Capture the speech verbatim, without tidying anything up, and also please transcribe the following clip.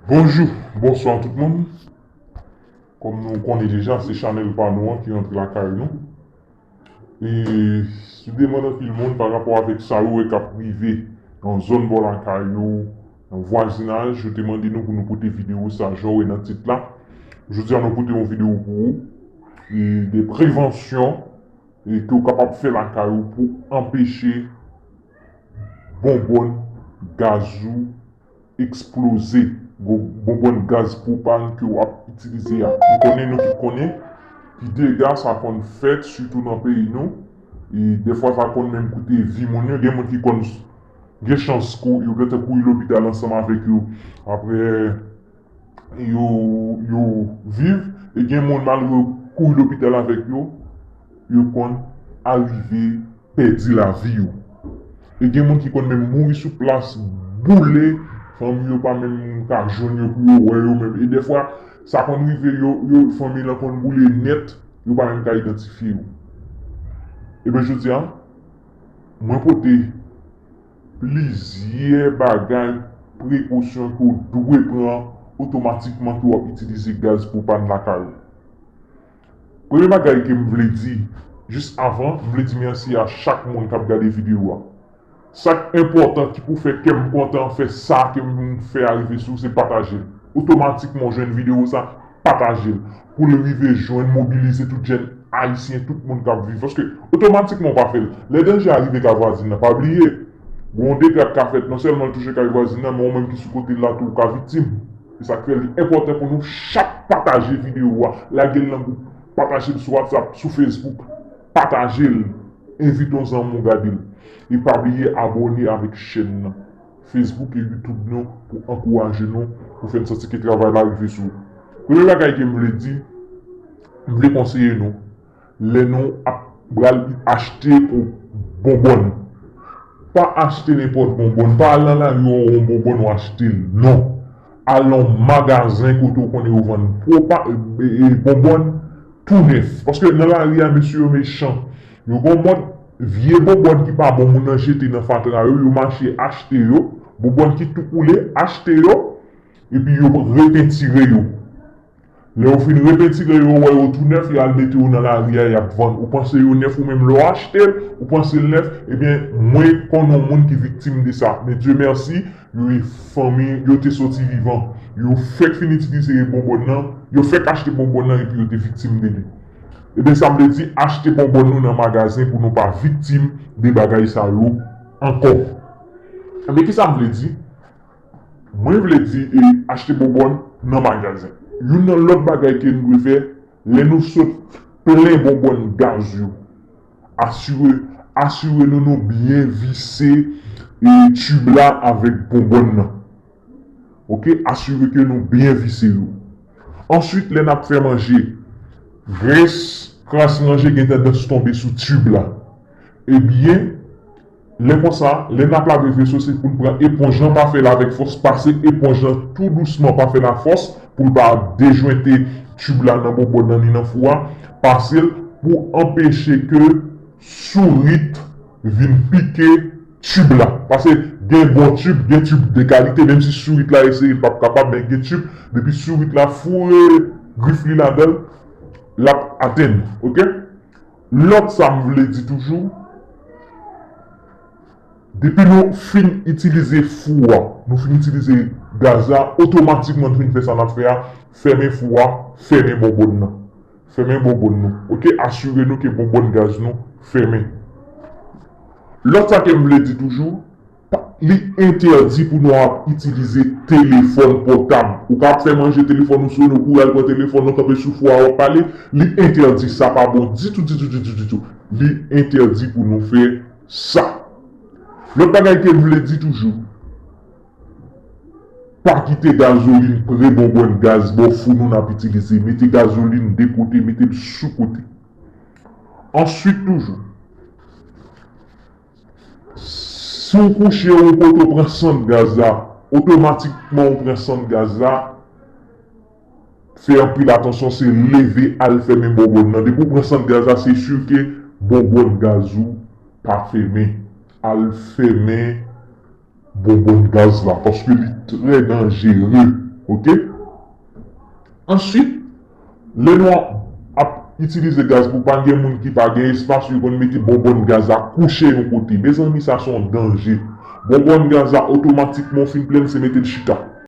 Bonjou, bonswa tout moun. Kòm nou konnen deja, se chanèl pa nou an ki rantre lakay nou. E sou demann anpil moun pa rapò avèk sa yo wè k ap rive nan zòn bò lakay yo, nan vwazinaj, yo te mande nou pou nou pote videyo sa, jan w wè nan tit la. Jodi a, nou pote yon videyo pou ou, e de prevansyon, e ke w kapab fè lakay ou pou anpeche bonbòn gaz ou eksploze, gwo bonbòn gaz pwopàn ke w ap itilize a. Nou konnen, nou tout konnen ki dega sa konn fèt, sitou nan peyi nou. E defwa sa konn menm koute vi moun yo. Gen moun ki konn gen chans kou, yo gentan kouri lopital ansanm avèk yo. Apre yo, yo viv, e gen moun malgre yo kouri lopital avèk yo, yo konn arive pèdi lavi yo. E gen moun ki konn menm mouri sou plas, boule, fanmi yo pa menm ka jwenn yo pou yo wè yo menm. E defwa, sa konn rive yo, yo fanmi lan konn boule nèt, yo pa menm ka idantifye yo. Ebyen, jodi a, mwen pote plizyè bagay, prekosyon ke w dwe pran otomatikman ke w ap itilize gaz pwopàn lakay ou. Premye bagay ke m vle di, jis avan, m vle di mèsi a chak moun k ap gade videyo a. Sa k enpòtan ki pou fè kè m kontan, fè sa ke m fè a rive sou, se pataje l. Otomatikman, w jwenn videyo sa, pataje l. Pou l rive jwenn, mobilize tout jèn ayisyen, tout moun k ap viv. Paske otomatikman, w pa fè l. Lè danje a rive kay vwazin nan, pa bliye, gon dega k ka fèt, non sèlman l touche kay vwazin nan, men ou menm ki sou kote l la tou, ou ka viktim. Se sa k fè li enpòtan pou nou chak pataje videyo a, lage l nan gwoup, pataje l sou WhatsApp, sou Facebook, pataje l, envite yon zanmi w gade l. E pa bliye abòne avèk chèn nan Facebook e YouTube nou pou ankouraje nou, pou fè n santi ke travay la rive sou ou. Premye bagay ke m vle di, m vle konseye nou, lè nou ap pral achte pou bonbòn. Pa achte nenpòt bonbòn, pa al nan lari w wè yon bonbòn w achte l. Non. Al nan yon magazen kote w konnen yo vann pwopa, e, e, bonbòn tou nèf. Paske nan lari a, mesye yo mechan. Yo gon mòd vye bonbòn ki pa bon, moun nan jete nan fatra yo, yo mache achte yo. Bonbòn ki tou koule, achte yo. Epi yo repentire yo. Lè yo fin repentire yo, ou wè yo tou nèf, y al mete yo nan lari a, y ap vann. Ou panse yo nèf, ou menm lè w achte l, ou panse l nèf, ebyen, mwen konn yon moun ki viktim de sa. Men Dye mèsi, yo e fanmi, yo te soti vivan. Yo fèk fin itilize bonbòn nan, yo fèk achte bonbòn nan epi yo te viktim de li. Ebyen, sa m vle di, achte bonbòn nou nan magazen pou nou pa viktim de bagay sa yo ankò. Ebyen, ki sa m vle di? Mwen vle di, e, achte bonbòn nan magazen. Youn nan lòt bagay ke nou dwe fè, lè nou sot plen bonbòn gaz yo, asire, asire nou nou byen vise, e, tib la avèk bonbòn nan. Oke? Asire ke nou byen vise yo. Answit, lè n ap fè manje, grès, kras manje gen tandans tonbe sou tib la. Ebyen, lè konsa, lè n ap lave veso, se pou n pran eponj lan, pa fè l avèk fòs, pase eponj lan tou dousman, pa fè l ak fòs, pou l pa dejwente tib la nan bonbòn nan ni nan fou a, pase l pou anpeche ke sourit vin pike tib la. Paske gen bon tib, gen tib de kalite, menm si sourit la eseye, l p ap kapab, men gen tib, depi sourit la foure grif li ladan l, l ap atenn, oke? Lòt sa m vle di toujou, depi nou fin itilize fou a, nou fin itilize gaz la, otomatikman nou fin fè sa n ap fè a, fèmen fou a, fèmen bonbòn nan. Fèmen bonbòn nou. Oke, asire nou ke bonbòn gaz nou fèmen. Lòt sa ke m vle di toujou, pa, li entèdi pou nou ap itilize telefòn pòtab. Ou ka ap fè manje, telefòn ou sone, ou kouri al pran telefòn ou, kanpe sou fou a, w ap pale, li entèdi, sa pa bon ditou, ditou, ditou, ditou. Li entèdi pou nou fè sa. Lòt bagay ke m vle di toujou, pa kite gazolin pre bonbòn gaz bò fou nou n ap itilize. Mete gazolin de kote, mete l sou kote. Answit toujou, si w kouche yon kote w pran sant gaz la, otomatikman w pran sant gaz la, fè anpil atansyon, se leve al fèmen bonbòn nan. Depi w pran sant gaz la, se si ke bonbòn gaz ou pa fèmen. Al fèmen bonbòn gaz la, paske li trè danjere. Ok? Answit, lè nou ap itilize gaz pou pa gen moun ki pa gen espas, yo konn mete bonbòn gaz la kouche yon kote. Mezanmi, sa se yon danje. Bonbòn gaz la otomatikman w fin plen, se mete l chita.